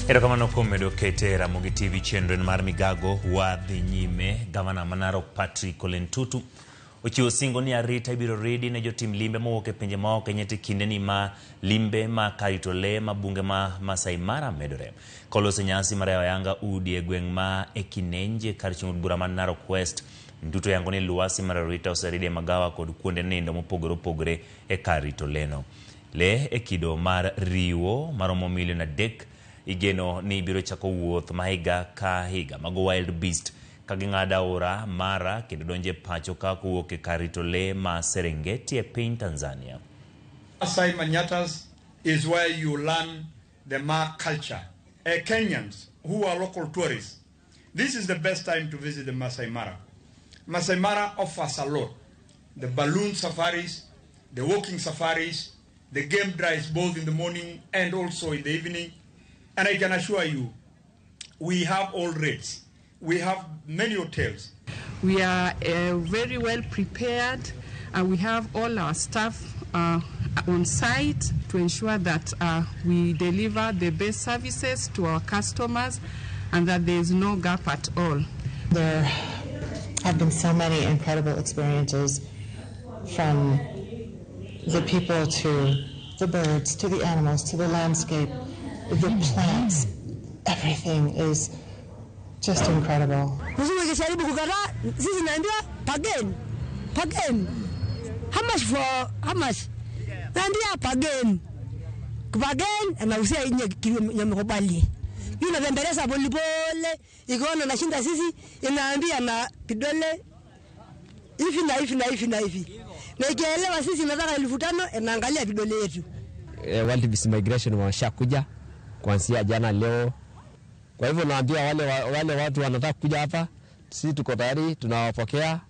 Erokamano kuom medo kete Ramogi TV chenro en mar Migago. Wadhi nyime. Gavana ma Narok Patrick Ole Ntutu ochiwo singo ni arita ibiro ridi ne jotim limbe mowuok e pinje maoko e nyeti kindeni ma limbe ma kar rito lee ma bunge ma Masai Mara medore. Koloso nyasi mar yawo ayanga udi e gweng' ma Ekinenje kar chung' od bura ma Narok West, Ntutu oyango ni lwasi mar arita oseridi e magawa kod kuonde nindo mopogore opogore e kar rito leno. Lee e kido mar riwo maromo milion 3 igeno ni biro chako wuoth ma higa ka higa mago wild beast ka ging'ado aora Mara kendo donjo e pacho ka kowuok e kar rito lee ma Serengeti e piny Tanzania. Maasai Manyatas is where you learn the Ma culture. Kenyans who are local tourists, this is the best time to visit the Masai Mara. Masai Mara offers a lot. The balloon safaris, the walking safaris, the game drives both in the morning and also in the evening. And I can assure you, we have all rates. We have many hotels. We are very well prepared. We have all our staff on site to ensure that we deliver the best services to our customers and that there is no gap at all. There have been so many incredible experiences, from the people to the birds, to the animals, to the landscape, the plants. Everything is just incredible. Mzungu ikijaribu kukataa, sisi naambiwa pageni. Pageni. How much for how much? Naambia pageni. Pageni anauzia yenye nyamekubali. Yule anabembeleza pole pole, ikiona nashinda sisi inaambia na kidole hivi na hivi na hivi na hivi. Na ikielewa sisi nataka 5,000, inaangalia vidole yetu. World Beast Migration washakuja kuanzia jana leo. Kwa hivyo naambia wale watu wanataka kuja hapa, sisi tuko tayari, tunawapokea.